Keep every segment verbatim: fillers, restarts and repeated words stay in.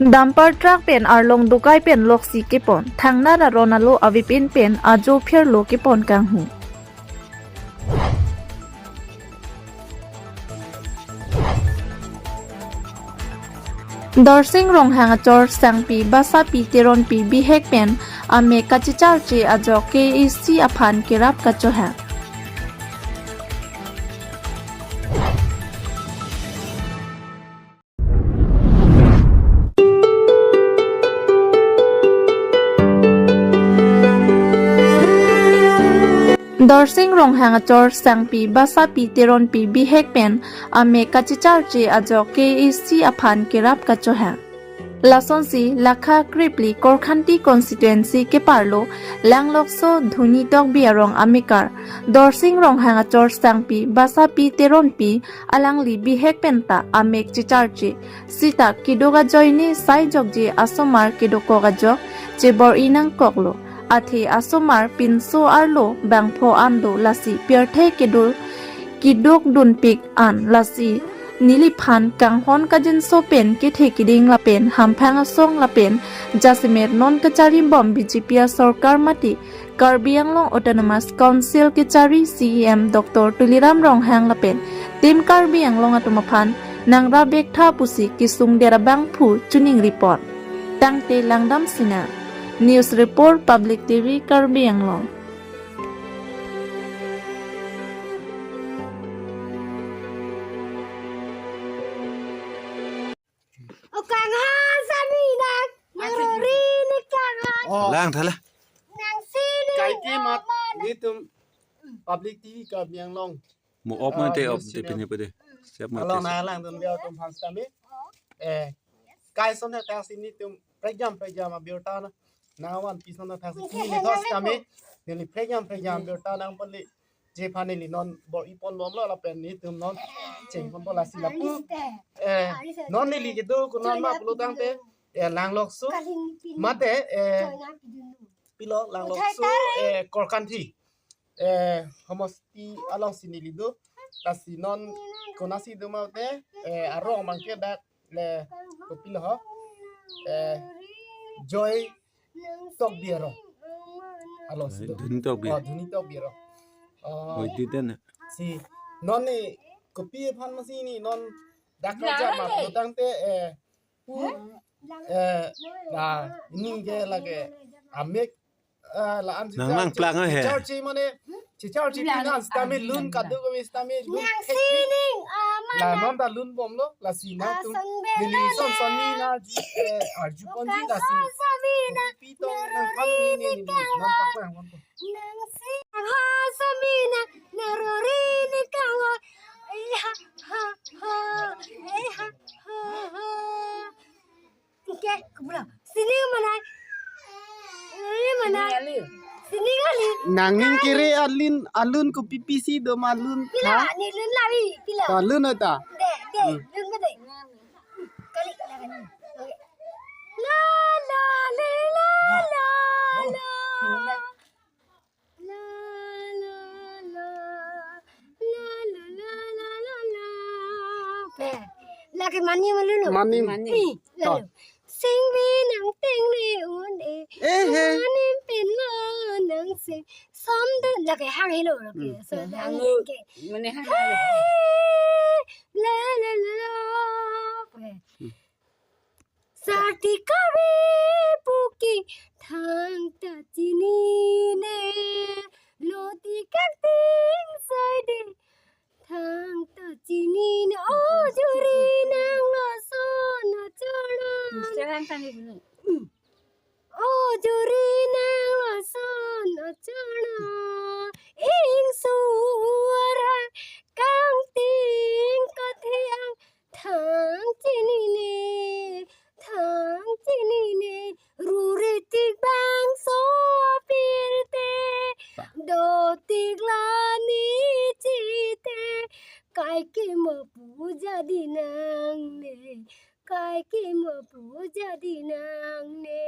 Dumper truck pen arlong dokai pen loksi kepon, thangnat aron alo avepin pen ajo phirlo kepon kanghu. Dorsing Ronghang achor sangpi Basapi Teronpi bihek pen amek kachecharche ajok K A C aphan kerap kachohang. Dorsing Ronghang achor sangpi Basapi Teronpi bihek pen amek kachecharche ajok K A C aphan kerap kachohang. Lasonsi lakha krepli Korkanthi constituency keparlo Langlokso Dhuni Tokbi arong amekar Dorsing Ronghang achor sangpi Basapi Teronpi alangli bihek penta amek checharche. Sita keduk ajoine sai jokje asomar keduk kok ajok chebor-i nangkoklo. Athe asomar pinso arlo bangpho an do, lasi pirthe keduk keduk dunpik an, lasi neliphan kanghon kangjinso pen kethe keding lapen hamphang asong lapen jasemet non kachari bom B J P asorkar mati Karbi Anglong Autonomous Council kechari C E M Doctor Tuliram Ronghang lapen Team Karbi Anglong atum aphan nangrap vektha pusi kesung der abangphu choningri pon. Tangte langdam sinang. News report, Public T V Karbi Anglong. O kangha sami nang, nang rori ni kangha. Oh. Lang thala. Nang sini kaike mat aman. Netum Public T V Karbi Anglong. Mo op ah, mate op news de channel. Pini pede. Siap mate. Along na langdun bia atum aphan sitame. Eh, kaisonthek thasi netum prekjam prekjam abirta na nangvanpi sonthek thasi pini neli thos sitame. Neli prekjam prekjam abirta nangpali. Jephan neli non bor-i pon bomlo lapen netum non cheng pon bomlo, lasi lapu. Eh, non neli kedo ko non ma pulo tangte, eh, Langlokso mate, eh, pilo Langlokso, eh, Korkanthi, eh, homosti alongsi neli do. Lasi non konatsi do mate, eh, arong abangke dak le kopilo ho, eh, Joy Tokbi arong alongsi do. Dhuni Tokbi. Oh, Dhuni Tokbi arong. Oh, Moidu den. Si non ni kopi aphan masi ni non dak kerja ma tangte, eh, eh, la ni ke lake amek, eh, la-an nang nang plang he. Checharche mane, checharche plang. Pini an sitame lun kaduk kami sitame lun nang thek thek. Sining, ah, la mana. Non ta lun bomlo, lasi netum. Ah, sanbe neli la son la. Son ni na ji, eh, arju ponji lasi. Samina. Pi tong nang rori kami ni ni ni, kang non ta plang bomlo. Nang si ha samina, nang rori ni kang. Eh, ha, ha, ha. Eh, ha, ha, ha. Oke, kubra. Sining manai. Sining manai. Sining ali. Sining ali. Nangning kere alin, alun kopi pisi do ma lun. Pila, ha? Ni lun lawi, pila. Ta lun ata. De, de, hmm. Lun ko de. Kali, kali, kali. Oke. La, la, le, la, la, la. La, la, la, la, la, la, la, la. Eh, lake mani malolo. Mani. Mani. Ih, lalo. To. Singbi nang tengne un-e. Eh, eh. Manim pen lo nang sing. Som de lake hang helo lake. Hmm. So, hang hang lo. Ke. Mane hang hang lo. Hey, la, la, la, la. Eh. Hmm. Sarti kari puki thangta chinine, loti kakting saide thangta chinine, o juri nang lason achorna. Sekarang kan ibu. O juri nang lason achorna, ingsuar kangting kathiang thang chinine, thang chinine, ruri tik bangso apirthe, do tik la ni chithe, kaike ma pu jadi nangne, kaike ma pu jadi nangne,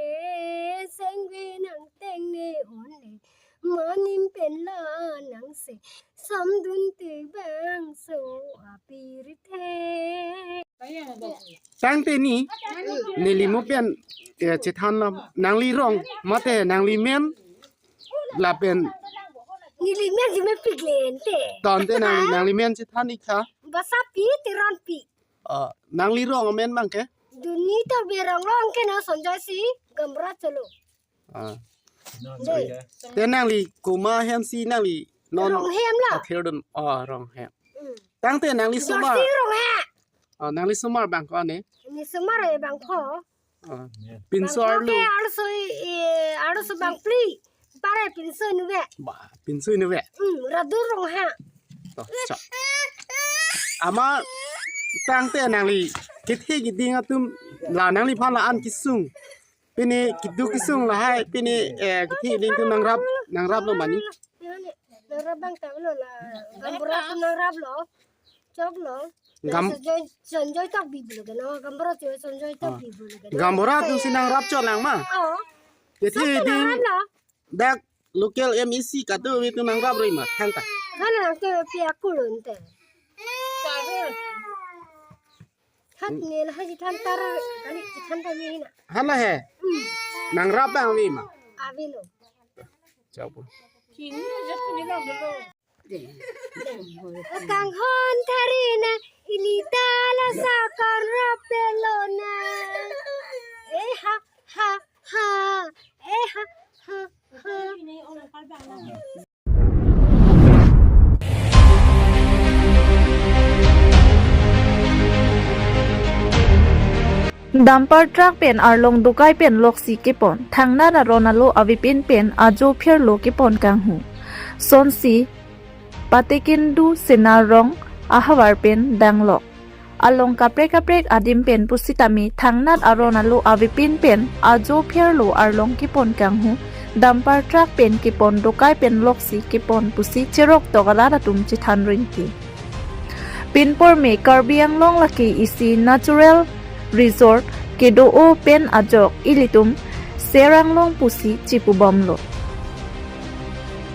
sengve nang tengne un-e, manim pen la nang se, samdun tik bangso apirthe. Tangte ni, neli mo pen, eh, chethan lam, nangli rong, mate nangli men, lapen. Neli men si mepik le ente. Tangte nangli, nangli men chethan ik tha. Basapi Teronpi. Ah, nangli rong amen abang ke? Duni Tokbi arong lo, anke nang Sonjoy si gaonbura cholo. Ah. Dei. Te nangli komat hem si nangli non Ronghem lo. Athir dun, ah, Ronghem. Hmm. Tangte nangli osomar. Jorsi Ronghem. Ah, nangli osomar abang ko ne? Neli osomar abang ko. Ah. Pinso arlo. Bang ko ke arloso, eh, arloso bang phli. Pare pinso inutvet. Ba, pinso inutvet. Hmm, Radu Ronghem. To, cha. Amat tangte nangli kethe keding atum la nangliphan la-an kesung. Pini keduk kesung lahai, pini, eh, kethe keding atum nangrap, nangraplo ma ni? Nangrap abang tanglo la, gaonbura atum nangraplo. Choklo. Gam- Sonjoy, Sonjoy Tokbi pulo ke no, gaonbura chot Sonjoy Tokbi pulo ke no. Gaonbura atum si nangrap chot lang ma? Oh. Kethe keding nangraplo. Dak local M A C kado atum nangrap roi ma thangta. Hala ke pia kulun te. Hat ne la haji than tar, kali than tar ni na. Hala he. Hmm. Nangrap abang ave ma? Avelo. Chau po. Kanghon tharina ili ta la sakar rapelona. Eh ha ha ha. Eh ha ha ha. Dumper truck pen arlong dokai pen loksi kepon, thangnat aron alo avepin pen ajo phirlo kepon kanghu. Sonsi Patekindu Sena Rong ahavar pen danglok. Along kaprek kaprek adim pen pusitame thangnat aron alo avepin pen ajo phirlo arlong kepon kanghu, dumper truck pen kepon dokai pen loksi kepon pusi cheroktok arat atum chethan ringti. Pinpur me Karbi Anglong lake isi natural resort kedo-o pen ajok ilitum Seranglong pusi chipubomlo.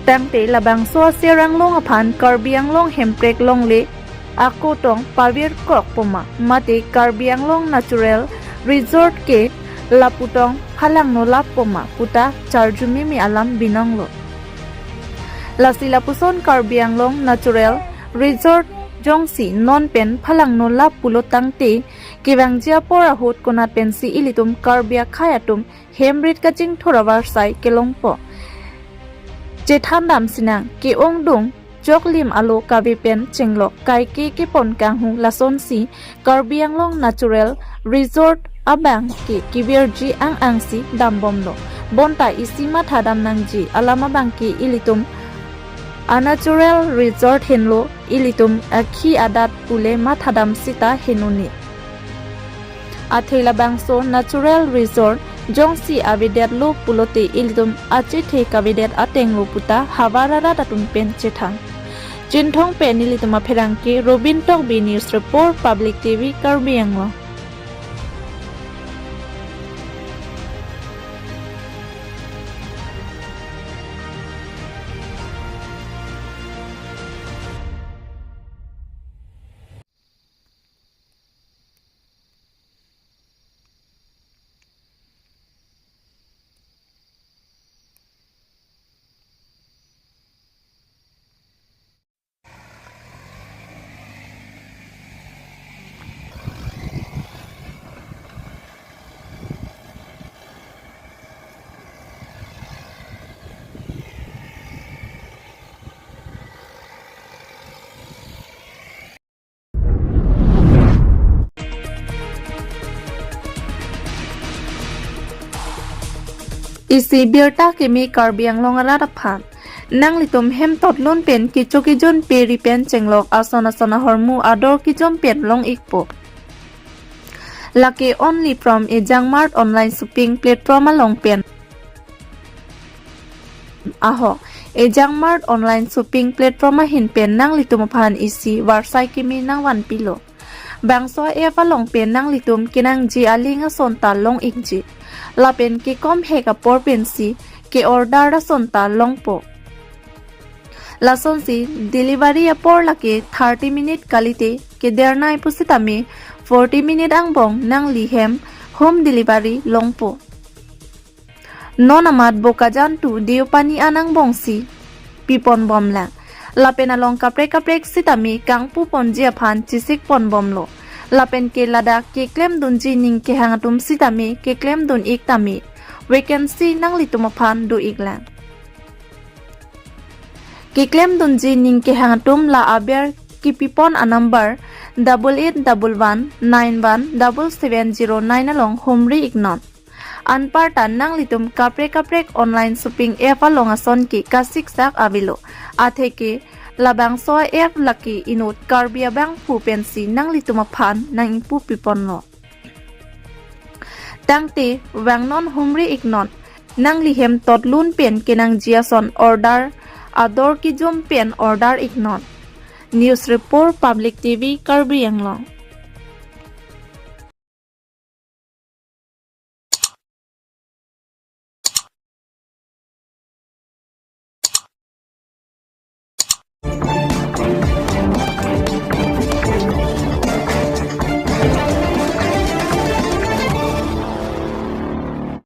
Tangte labangso Seranglong aphan Karbi Anglong Hemprek longle ako tong pavirkok poma, mate Karbi Anglong Natural Resort ke lapu tong phalang nolap poma puta charjumimi alam binonglo. Lasi lapuson Karbi Anglong Natural Resort jongsi non pen phalang nolap pulo tangte, kevangji apor ahut konat pensi ilitum Karbi akhei atum hem rit kachingthur avarsai kelongpo. Chethan dam sinang ke-ongdung choklim alo kave pen chenglok kaike kepon kanghu lasonsi Karbi Anglong Natural Resort abang ke kevirji ang-angsi dambomlo. Bonta isi mathadam nangji alam abang ke ilitum a natural resort henlo, ilitum akhi adat pule mathadam sita henoni. Athe labangso natural resort jongsi avedetlo pulote ilitum achethe kavedet atenglo puta havar arat atum pen chethan. Chinthong pen nelitum apherangke Robin Tokbi, News Report, Public T V, Karbi Anglong. Isi birta kimi Karbi Anglong arat aphan. Nanglitum hem totlun pen kecho kejun peri pen chenglok ason ason ahormu ador kejom pen long ikpo. Lake only from Ejang Mart online shopping platform along pen. Aho, Ejang Mart online shopping platform ahin pen nanglitum aphan isi varsai kimi nangvanpilo. Bangso app along pen nanglitum kenangji aling ason ta long ikji. Lapen kekom hek apor pensi ke-order ason ta longpo. Lasonsi delivery apor lake thirty minute kalite kedernai pusitame forty minute angbong nangli hem home delivery longpo. Non amat Bokajan to Deopani an angbongsi pipon bomlang. Lapen along kaprek kaprek sitame kangpu ponji aphan chesik pon bomlo. Lapen ke ladak keklem dunji ning kehang atum sitame keklem dun ik tame vacancy nanglitum aphan do iklang. Keklem dunji ning kehang atum la aber kipipon a number double eight double one nine one double seven zero nine along humri iknon. Anparta nanglitum kaprek kaprek online shopping app along ason ke kasiksak avelo. Atheke labangso app lake inut Karbi abangphu pensi nanglitum aphan nang ingpu piponlo. Tangte vangnon humri iknon. Nangli hem totlun pen kenangji ason order ador kijum pen order iknon. News report Public T V Karbi Anglong.